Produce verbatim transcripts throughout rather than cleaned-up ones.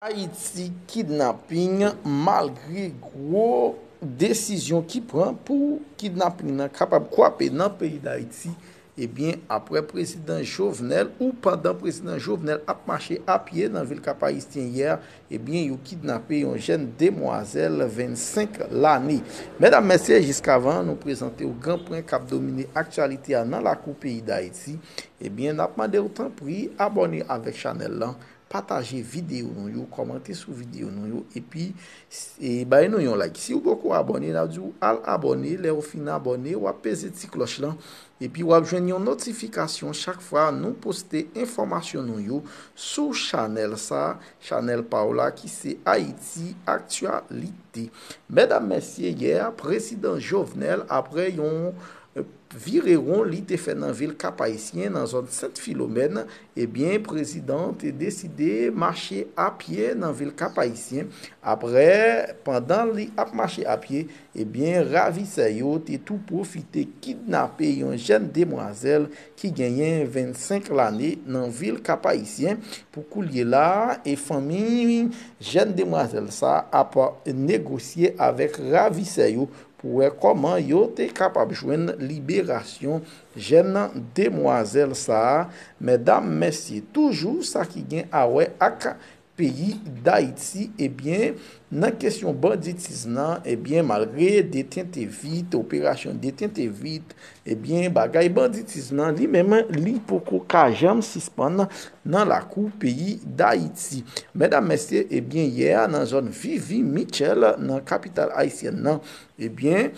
Ayiti, kidnaping, malgre gwo desizyon ki pran pou kidnaping nan kapab kwape nan peyi Dayiti, ebyen, apre prezidan Jovenel ou pandan prezidan Jovenel ap mache a pye nan vil Kap Ayisyen yè, ebyen, yo kidnape yon jèn demwazèl vennsenk lane. Medam, mesye, jiskavan nou prezante w gran pwen k ap domine aktyalite a nan lakou peyi Dayiti, ebyen, n ap mande w tanpri abòne avèk chanèl lan, pataje videyo nou yo, kòmante sou videyo nou yo, epi e, bay nou yon like. Si w poko abòne, n ap di w al abòne. Lè w fin abòne, w ap peze ti klòch lan. Epi w ap jwenn yon notifikasyon chak fwa nou poste enfòmasyon nou yo sou chanèl sa, chanèl pa w la ki se Ayiti Aktyalite. Medam, mesye, yè, prezidan Jovenel, apre yon, e, virewon li te fè nan vil Kap Ayisyen, nan zòn Sent Filomèn, ebyen, prezidan an te deside mache a pye nan vil Kap Ayisyen. Apre, pandan li ap mache a pye, ebyen, ravisè yo te tou pwofite kidnape yon jèn demwazèl ki genyen vennsenk lane nan vil Kap Ayisyen. Pou koulye la, e fanmi jèn demwazèl sa ap negosye avèk ravisè yo pou wè kòman yo te kapab jwenn liberasyon jèn demwazèl sa a. Medam, mesye, toujou sa ki gen a wè ak peyi Dayiti, ebyen, nan kesyon banditis nan, ebyen, malgre detente vit, operasyon detente vit, ebyen, bagay banditis nan, li menm, li poko ka janm sispann nan lakou peyi Dayiti. Medam, mesye, ebyen, yè a, nan zòn Vivi Mitchell, nan kapital ayisyèn nan, ebyen,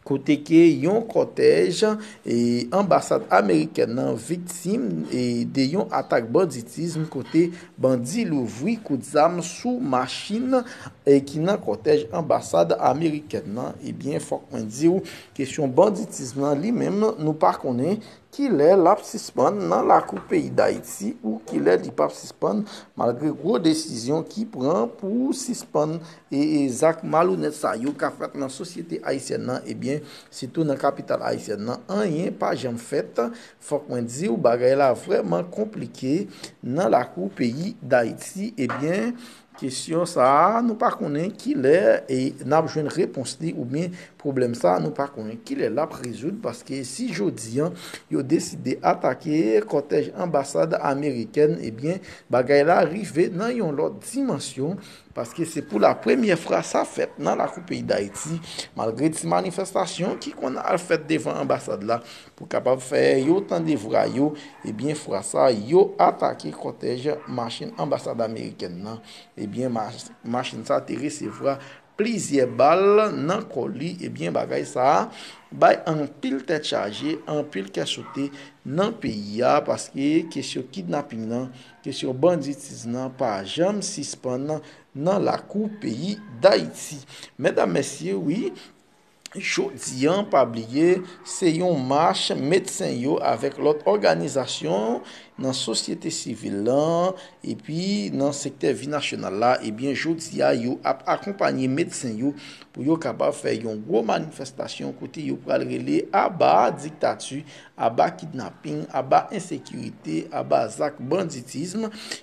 kote ke yon kòtèj, e, anbasad amerikèn nan viktim, e, de yon atak banditis kote bandi louvri kout zam sou machin, e, ki nan kòtèj anbasad amerikèn nan. Ebyen, fòk mwen di w, kesyon banditis nan li menm, nou pa konnen kilè l ap sispann nan lakou peyi Dayiti ou kilè li p ap sispann, malgre gwo desizyon ki pran pou sispann e, e zak malonèt sa yo ka fèt nan sosyete ayisyèn nan, ebyen, sitou nan kapital ayisyèn nan, anyen pa janm fèt. Fòk mwen di w, bagay la vrèman konplike nan lakou peyi Dayiti. Ebyen, kesyon sa a, nou pa konnen kilè e n ap jwenn repons li, oubyen pwoblèm sa a, nou pa konnen kilè l ap rezoud, paske si jodi a, yo deside atake kòtèj anbasad amerikèn, ebyen, bagay la rive nan yon lòt dimansyon, paske se pou la premyè fwa sa fèt nan lakou peyi Dayiti, malgre ti manifestasyon ki konn al fèt devan anbasad la pou kapab fè yo tande vwa yo, ebyen, fwa sa, yo atake kòtèj machin anbasad amerikèn nan. Ebyen, mach-, machin sa te resevwa plizyè bal nan kò li. Ebyen, bagay sa a bay anpil tèt chaje, anpil kè sote nan peyi a, paske kesyon kidnaping nan, kesyon banditis nan pa janm sispann nan lakou peyi Dayiti. Medam, mesye, wi, jodi a, pa bliye, se yon mach medsen yo avèk lòt òganizasyon nan sosyete sivil lan, epi nan sektè vi nasyonal la, ebyen, jodi a, yo ap akonpanye medsen yo pou yo kapab fè yon gwo manifestasyon kote yo pral rele aba diktati, aba kidnaping, aba ensekirite, aba zak banditis.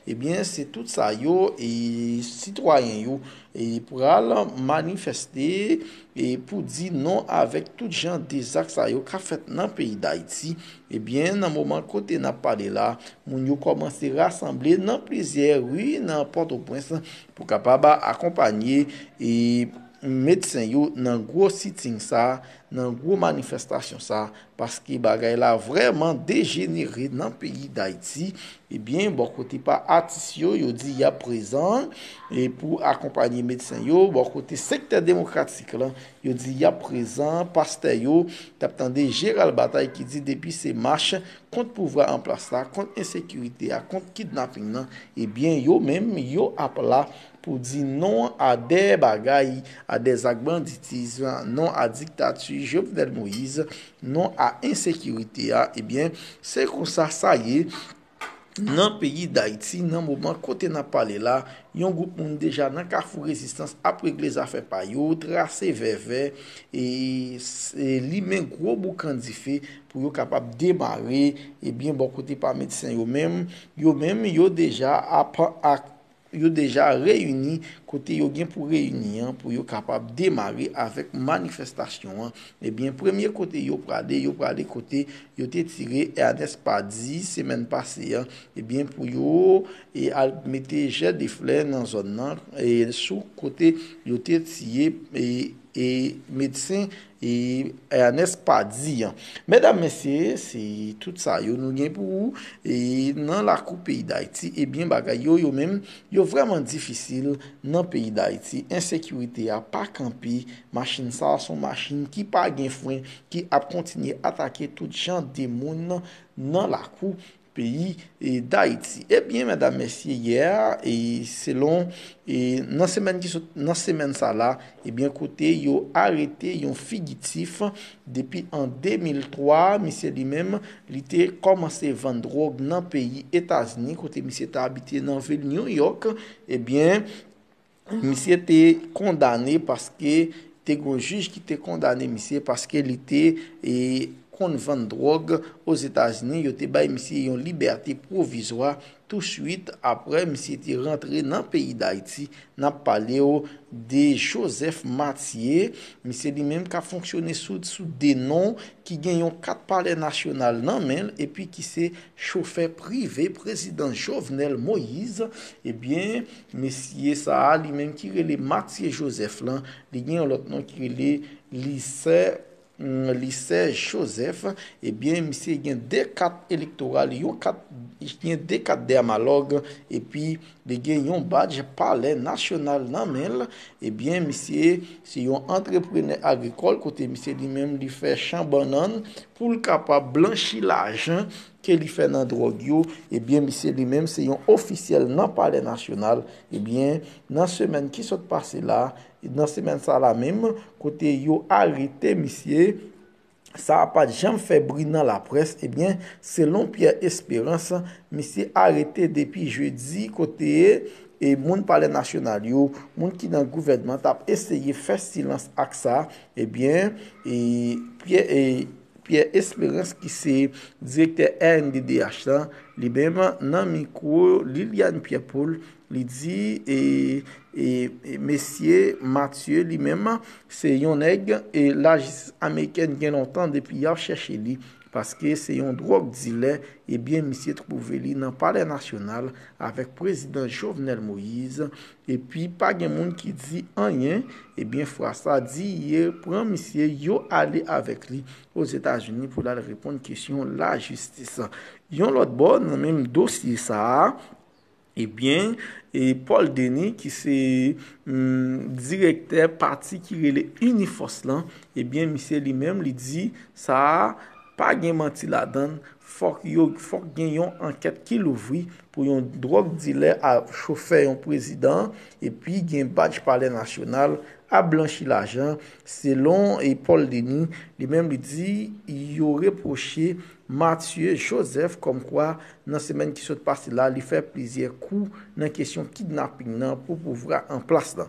Ebyen, se tout sa yo, e sitwayen yo, e pral manifeste, e pou di non avèk tout jan de zak sa yo ka fèt nan peyi Dayiti. Ebyen, nan moman kote n ap pale la, moun yo kòmanse rasanble nan plizyè ri nan Pòtoprens pou kapab akonpanye, e, medsen yo nan gwo siting sa, nan gwo manifestasyon sa, paske bagay la vrèman dejenere nan peyi Dayiti. Ebyen, bò kote pa atis yo, yo di y ap prezan, e, pou akonpanye medsen yo. Bò kote sektè demokratik lan, yo di y ap prezan. Pastè yo, t ap tande Gérald Bataille ki di depi se mach kont pouvwa an plas la, kont ensekirite a, kont kidnaping nan, ebyen, yo menm, yo ap la pou di non a de bagay, a de zak banditis, non a diktati Jovenel Moïse, non a ensekirite a. Ebyen, se konsa sa ye nan peyi Dayiti, nan moman kote n ap pale la, yon gwoup moun deja nan kafou rezistans ap regle zafè pa yo, trase vèvè, e, e limen gwo boukan dife pou yo kapab demare. Ebyen, bò kote pa medsen yo menm, yo menm, yo deja ap ak yo deja reyini kote yo gen pou reyini an pou yo kapab demare avèk manifestasyon an. Ebyen, premye kote yo prale, yo prale kote yo te tire Ernest Pady semèn pase an. Ebyen, pou yo e al mete jè de flè nan zòn nan e sou kote yo te tiye e, e medsen e Ernest Pady an. Medam, mesye, se tout sa yo nou gen pou ou e nan lakou peyi Dayiti. Ebyen, bagay yo, yo menm, yo vrèman difisil nan peyi Dayiti. Ensekirite a pa kanpe. Machin sa a se yon machin ki pa gen fren, ki ap kontinye atake tout jan de moun nan lakou peyi e Dayiti. Ebyen, medam, mesye, yè e selon e nan semèn ki sot, nan semèn sa la, ebyen, kote yo arete yon figitif depi an de mil twa, misye li menm, li te kòmanse vann dwòg nan peyi Etazini, kote misye te abite nan vil New York. Ebyen, misye te kondane paske te gen yon jij ki te kondane misye paske li te e, konn vann dwòg Ozetazini. Yo te bay misye yon libète pwovizwa touswit apre misye te rantre nan peyi Dayiti. N ap pale w de Joseph Mathieu. Misye li menm k ap fonksyone sou, sou de non, ki gen yon kat Palè Nasyonal nan men l epi ki se chofè prive prezidan Jovenel Moïse. Ebyen, mesye sa a, li menm ki rele Mathieu Joseph lan, li gen yon lòt non ki rele Lisè, mm, Lisè Joseph. Ebyen, misye gen de kat elektoral, yon kat, gen de kat dèmalòg, epi li gen yon badj Palè Nasyonal nan men l. Ebyen, misye se yon antreprenè agrikòl kote misye li menm li fè chan bannann pou l kapab blanchi lajan ke li fè nan dwòg yo. Ebyen, misye li menm se yon ofisyèl nan Palè Nasyonal. Ebyen, nan semèn ki sot pase la, nan semèn sa la menm, kote yo arete misye, sa a pa t janm fè bri nan laprès. Ebyen, selon Pierre Espérance, misye arete depi jedi kote e moun Palè Nasyonal yo, moun ki nan gouvènman t ap eseye fè silans ak sa. Ebyen, e Pierre, e Pierre Espérance ki se direktè R N D D H lan, li menm nan mikwo Liliane Pierre Paul, li di e, e, e mesye Mathieu li menm se yon nèg e lajistis amerikèn gen lontan depi y ap chèche li paske se yon dwòg dilè. Ebyen, misye twouve li nan Palè Nasyonal avèk prezidan Jovenel Moïse. Epi pa gen moun ki di anyen. Ebyen, fwa sa di ye pran misye, yo ale avèk li Ozetazini pou l al reponn kesyon lajistis. Yon lòt bò, nan menm dosye sa a, ebyen, e Paul Denis, ki se, mm, direktè pati ki rele Unifòs lan, ebyen, misye li menm, li di sa a pa gen manti ladan l, fòk yo, fòk gen yon ankèt ki louvri pou yon dwòg dilè a chofè yon prezidan, epi gen badj Palè Nasyonal ap blanchi lajan. Selon e Paul Denis, li menm li di yo repwoche Mathieu Joseph kòmkwa nan semèn ki sot pase la, li fè plizyè kou nan kesyon kidnaping nan pou pouvwa an plas lan.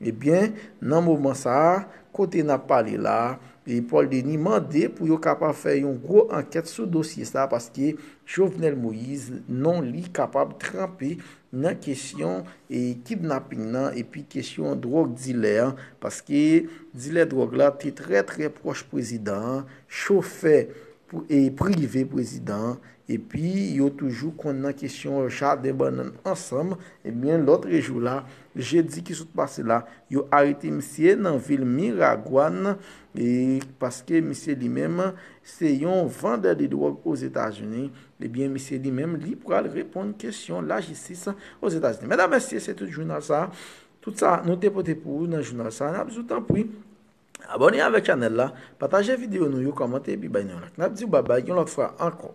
Ebyen, nan moman sa a, kote n ap pale la a, e Paul Denis mande pou yo kapab fè yon gwo ankèt sou dosye sa a, paske Jovenel Moïse, non li kapab tranpe nan kesyon e kidnaping nan, epi kesyon dwòg dilè an, paske dilè dwòg la te trè, trè pwòch prezidan an, chofè pou, e prive prezidan an, epi yo toujou konn nan kesyon jaden bannann ansanm. Ebyen, lòt jou la, jedi ki sot pase la, yo arete misye nan vil Miragwàn, e paske misye li menm se yon vandè de dwòg Ozetazini. Ebyen, misye li menm, li pral reponn kesyon lajistis Ozetazini. Medam, mesye, se tout jounal sa a. Tout sa nou te pote pou ou nan jounal sa a. N ap di w tanpri, abòne avèk chanèl la, pataje videyo nou yo, kòmante epi bay nou yon like. N ap di w babay yon lòt fwa ankò.